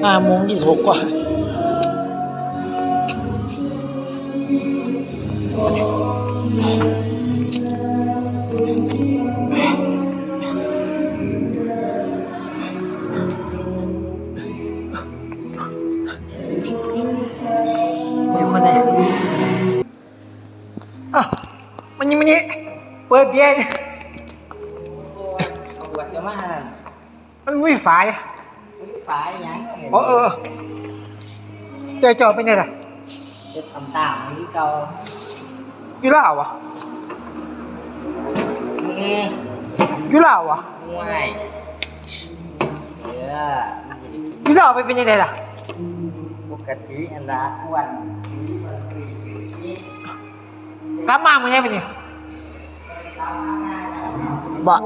ຫ້າໂມງຊາວຫົກກວ່າ. ຢູ່ຄົນໃດ? ອ້າວ ມານີ້ ມານີ້ ເປີດເບຍ. ໂອ້ຍ ເອົາຂວດຈະມາຫັ້ນ. ມັນມີຝາຍ ມີຝາຍຫຍັງ? ໂອ້ ເອີ ເອີ ເຈົ້າເປັນຈັ່ງໃດ? ເຮັດຕາມໆ ຄືເກົ່າ. ຢູ່ລາວຫວາ? ອື ຢູ່ລາວຫວາ? ໂອ້ຍ ເອີ ຢູ່ລາວໄປເປັນຈັ່ງໃດລະ? ປົກກະຕິຫັ້ນລະ ອ້ວນ. ກັບມາມື້ໃດບັດນີ້? ບະ